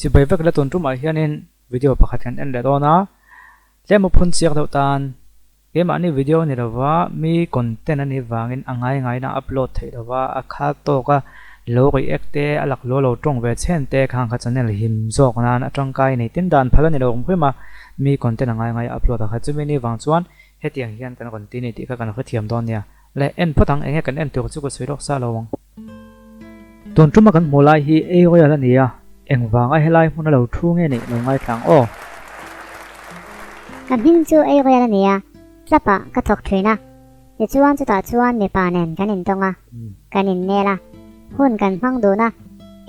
Chibai vek la tun tumah hianin video pakhat kan en leh dawn a, tlem a phun chiak deuh tan keimahni video a ni lova mi content a nih vangin a ngai ngaiin a upload theih lova a khal tawk a lo react te a laklawh lo tawng ve chhen te khang kha channel him zawk nan a tangkai a ni. Tin dan phal a ni lo ang hrim a, mi content a ngai ngai a upload a kha chumi ni vang chuan hetiang hian kan rawn ti ni tih kha kan hrethiam dawn nia. Le en phawt ang, enge kan en tur chu ka sawi lawk sa lo ang. Tun tuma kan hmuh lai hi ei royal a ni a, engvanga helai hmun a lo thu nge nih lo ngaithla ang aw. Ka hming chu ei royal a ni a, tlap ah ka thawk thin a, tichuan chutah chuan mipa nen kan intawng a, kan innel a, hun kan hmang dun a,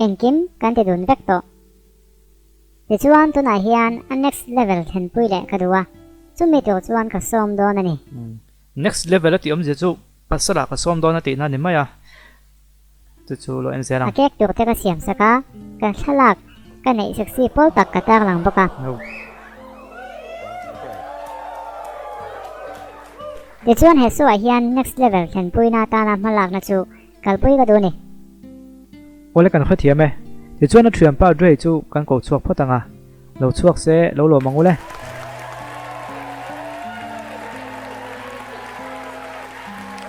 engkim kan ti dun vek tawh. Tichuan tunah hian a next level thlenpui leh ka duh a, chumi tur chuan ka sawm dawn a ni. Next level a tih awmzia chu pasal ah ka sawm dawn a tihna a ni mai a, chu chu lo en zel ang. A cake tur te ka siam sak a, ka thlalak ka neih sexy pawl tak ka tarlang bawk a. Tichuan he show ah hian next level thlenpuina atana hmalakna chu kalpui ka duh a ni. Awle kan hrethiam e. Tichuan a thianpa Dre chu kan ko chhuak phawt ang a. Lo chhuak se, lo lawm ang ule.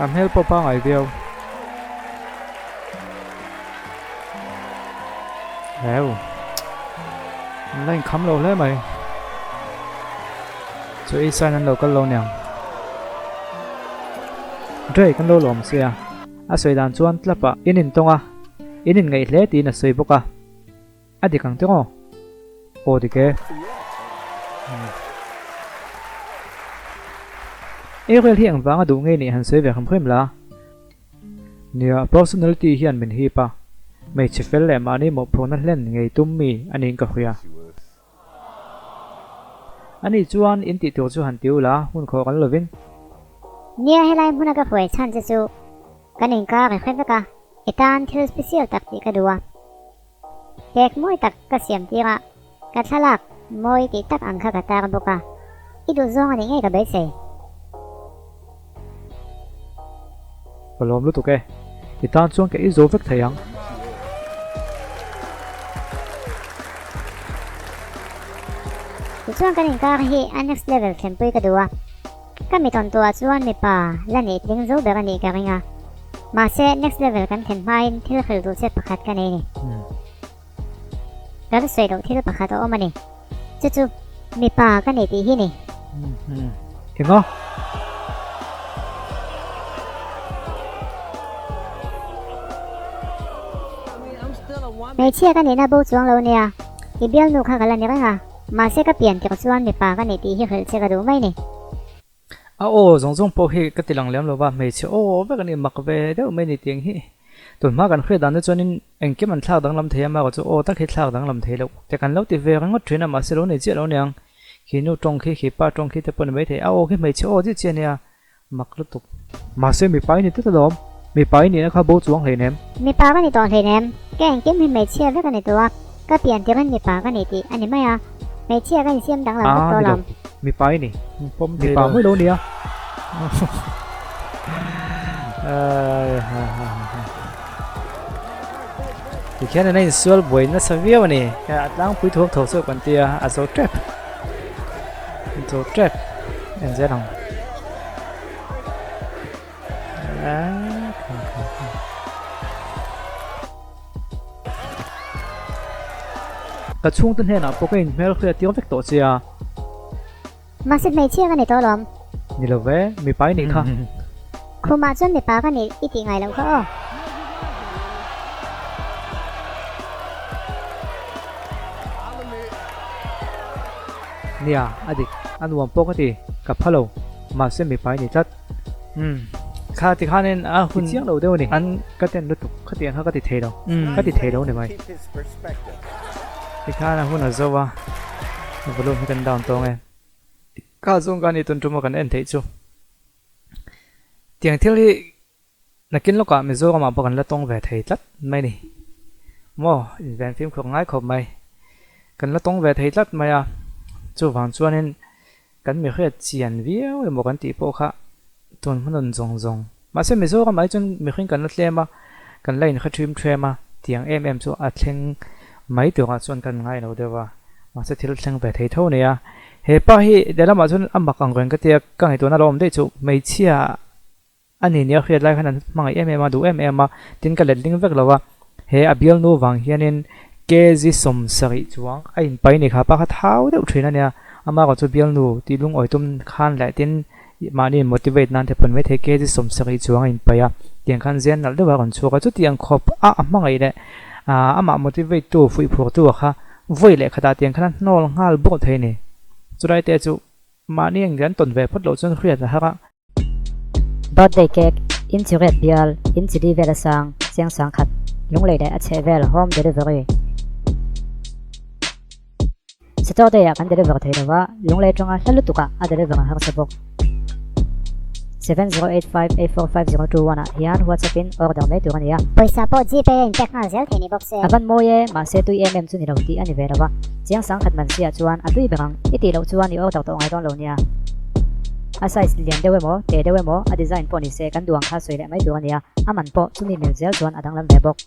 A hmel pawh pangai viau. Heu. An la inkham lo hle mai. Chu ei sign an lo kal lo niang. Dre kan lo lawm sia. A sawi dan chuan tlap ah in intawng a, in inngaih hle tiin a sawi bawk a. A dik ang tiraw? Aw dik e. Ariel hi engvang a duh ngei nih han sawi ve hrim hrim la. Nia, personality hian min hip a. Hmeichhe fel leh mahni mawhphurhna hlen ngei tum mi a niin ka hria. Ani chuan in tih tur chu han ti ula, hun khawh kan lovin. Nia, helai hmuna ka hruai chhan che chu kan inkar i hre vek a, i tan thil special tak tih ka duh a. Cake mawi tak ka siam tir a, ka thlalak mawi tih tak ang kha ka tar bawk a, i duh zawng a nih ngei ka beisei. Ka lawm lutuk e, i tan chuan ka ei zo vek thei ang. Tichuan kan inkar hi a next level thlenpui ka duh a, ka mi tawn tuah chuan mipa la nih tling zo ber a nih ka ring a. Mahse next level kan thlen hmain thil hril duh che pakhat ka nei ni. Ka la sawi loh thil pakhat a awm a ni. Chu chu mipa ka nei tih hi ni. Enga? Hmeichhia ka nihna bo chuang lo nia, i bialnu kha ka la ni reng a, mahse ka pian tirh chuan mipa ka nei tih hi hrilh che ka duh mai ni. A aw zawng zawng pawh hi ka ti lang lem lo va, hmeichhe aw vek a ni, mak ve deuh mai ni tiang hi. Tunhma kan hriat dan te chuanin engkim an thlak danglam thei a, mahka chu aw tak hi thlak danglam thei loh te kan lo ti ve ringawt thin a, mahse lo nei chiah lo niang. Khi nu tawng khi, khi pa tawng khi te pawh ni maithei, a aw khi hmeichhe aw chiah chiah a nia, mak lutuk. Mahse mipa i ni tlat alawm, mipa i nihna kha bo chuang hleinem. Mipa ka ni tawh hleinem, ka engkim hi hmeichhia vek a ni tawh a, ka pian tirhin mipa ka ni tih a ni mai a, hmeichhia ka insiam danglam vek Aa tawh ni lo, alawm. mipa i ni, mipa mai lo nia. Tikhian in a insual buai nasa viau a ni, a tlangpui thuak tho chu kan tia, a zo tep. Zo tep en zel ang. Ka chhungte hnenah pawh ka inhmel hriat tir vek tawh che a. Mahse hmeichhia ka ni tawh lawm. Ni lo ve, mipa i nih kha. Khumah chuan mipa ka nih i tih ngai loh kha aw. Nia, a dik. A nuam pawh ka ti. Ka pha lo. Mahse mipa i ni tlat. Umm. Kha ti khanin a hun chiang lo deuh a ni. An ka ten lutuk. Khatiang kha ka ti thei lo. Ka ti thei lo ni mai. Ti khan a hun a zo a. Volume hi kan down tawng e. Kha zawng ka ni tun tuma kan en theih chu. Tiang thil hi Nakin lawkah Mizoramah pawh kan la tawng ve thei tlat mai ni. Maw, inven fimkhur ngai khawp mai. Kan la tawng ve thei tlat mai a, chuvang chuanin kan mi hriat chian viau emaw kan tih pawh kha tun hmanun zawng zawng. Mahse Mizoramah hi chuan mihring kan la tlem a, kan la inhre ṭhim ṭhem a, tiang em em chu a thleng mai turah chuan kan ngai lo deuh a, mahse thil thleng ve thei tho a nia. He pa hi lehlamah chuan a mak ang reng ka tia, ka ngaihtuahna lo awm daih chu hmeichhia a ni nia hriat lai khan an hmangaih em em a, duh em em a, tin ka letling vek lo a, he a bialnu vang hianin kg 70 chuang a inpai ni kha pa kha thau deuh thin a nia, amah erawh chu bialnu tih lungawi tum khan leh tin mahni in motivate nan te pawn maithei kg 70 chuang a inpai a, tiang khan zen nalh deuh a rawn chhuak a, chutiang khawp a a hmangaih leh amah motivate tu fuihphur tu a kha vawi leh khatah tiang khan a hnawl nghal bawk thei a ni, chulai te chu mahni engrian tawn ve phawt loh chuan hriat a har a. Birthday cake, inchi riat bial, inchi li vel a sang, chiang sang khat, lunglei leh a chheh vel home delivery. Saturday ah kan deliver thei lova, lunglei atanga hla lutuk ah a deliver a harsa bawk. 7085845021 ah hian WhatsApp in order mai tur a ni a. Pawisa pawh Gpay a inpek nghal zel thei ni bawk se. A van mawi e, mahse tui em em chu ni lo tih a ni ve lova. Chiang sang khat man siah chuan a tui ber ang, i tih loh chuan i order tawh ngai dawn lo nia. A size lian deuh emaw, te deuh emaw, a design pawh ni se kan duh ang kha sawi leh mai tur a nia, a man pawh chumi mil zel chuan a danglam ve bawk.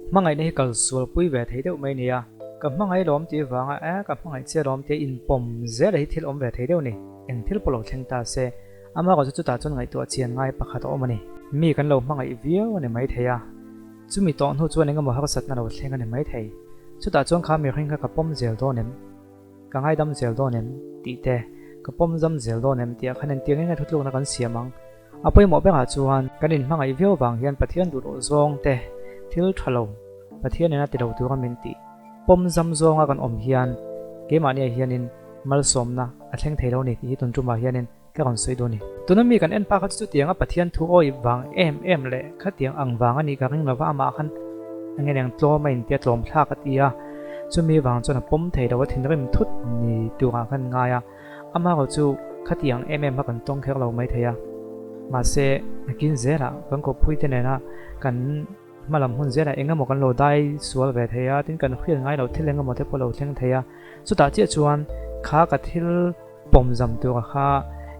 Hmangaihna hi kal sualpui ve thei deuh mai nia, ka hmangaih lawm tih vanga e ka hmangaih che lawm tia inpawm zel hi thil awm ve thei deuh ni, eng thil pawh lo thleng ta se, amaherawh chu chutah chuan ngaihtuah chian ngai pakhat a awm a ni. Mi kan lo hmangaih viau a ni maithei a. Chumi tawh hnu chuan engemaw harsatna lo thleng a ni maithei. Chutah chuan kha mihring kha ka pawm zel dawn em? Ka ngaidam zel dawn em? tih te, ka pawm zam zel dawn em? tih ah khan engtiang enge thutlukna kan siam ang? A pawimawh berah chuan kan inhmangaih viau vang hian Pathian duh loh zawng te, thil tha lo, Pathianin a ti lo tura min tih pawm zam zawnga kan awm hian keimahniah hianin malsawmna a thleng thei lo ni tih hi tun tumah hianin Ka rawn sawi dawn ni. Tuna mi kan en pa kha chu chutianga Pathian thu awi vang em em leh khatiang ang vang a nih ka ring lova amah khan enge neng tlawm a intia tlawm thlak a ti a, chumi vang chuan a pawm thei lo a thinrim thut ni turah khan ngai a, amah erawh chu khatiang em em kha kan tawng kher lo mai thei a, mahse nakin zelah kan kawppui te nena kan Hmalam hun zelah eng emaw kan lo dai sual ve thei a, tin kan hriat ngai loh thil eng emaw te pawh lo thleng thei a. Chutah chiah chuan kha ka thil pawm zam tura kha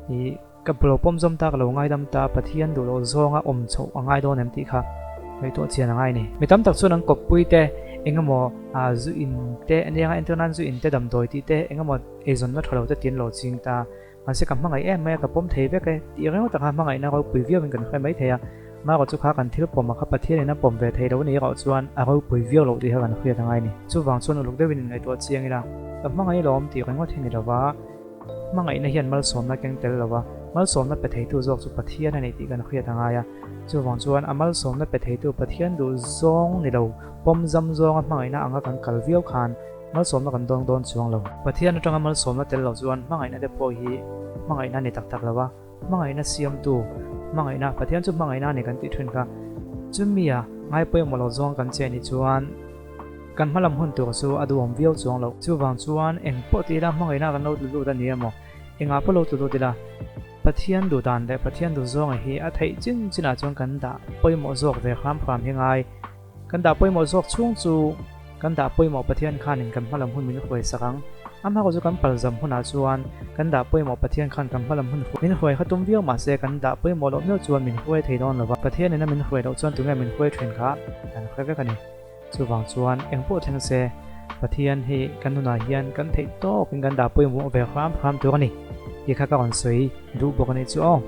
ih ka lo pawm zawm ta, ka lo ngaidam ta, Pathian duh loh zawnga awm chhoh a ngai dawn em tih kha ngaihtuah chian a ngai a ni. Mi tam tak chuan an kawppui te eng emaw ah zu in te ania nga entir nan zu in te damdawi tih te eng emaw eizawnna tha lo te tiin lo ching ta. Mahse ka hmangaih em mai a, ka pawm thei vek e tih reng taka hmangaihna ropui viau in kan hre mai thei a, marawh chu kha kan thil pawm a kha Pathian in a pawm ve thei lo ni erawh chuan a ropui viau loh tih kha kan hriat a ngai a ni. Chuvang chuan uluk deuhin in ngaihtuah chiang ila, ka hmangaih lawm tih ringawt hi ni lova, hmangaihna hian malsawmna keng tel lova, malsawmna pe theitu zawk chu Pathian a ni tih kan hriat a ngai a, chuvang chuan a malsawmna pe theitu Pathian duh zawng ni lo, pawm zam zawnga hmangaihna anga kan kal viau khan, Malsawmna kan dawng dawn chuang lo. Pathian atanga malsawmna tel lo chuan hmangaihna te pawh hi hmangaihna a ni tak tak lo a, hmangaihna siamtu, hmangaihna, Pathian chu hmangaihna a ni kan tih thin kha. Chumi a ngai pawimawh lo zawng kan che nih chuan kan hmalam hun tur chu a duhawm viau chuang lo. Chuvang chuan eng pawh ti ila hmangaihna kan lo tlu lut a ni emaw, engah pawh lo tlu lut ila, Pathian duh dan leh Pathian duh zawnga hi a theih chin chinah chuan kan dah pawimawh zawk ve hram hram hi ngai. Kan dah pawimawh zawk chhung chu kan dah pawimawh Pathian khanin kan hmalam hun min hruai sak ang. A hma chu kan palzam hunah chuan kan dah pawimawh Pathian khan kan hmalam hun min hruai kha tum viau mahse kan dah pawimawh loh miau chuan min hruai thei dawn lova. Pathianin a min hruai loh chuan tunge min hruai thin kha kan hre vek a ni. Chuvang chuan eng pawh thleng se Pathian hi kan nunah hian kan theih tawkin kan dah pawimawh ve hram hram tur a ni tih kha ka rawn sawi duh bawk a nih chu aw.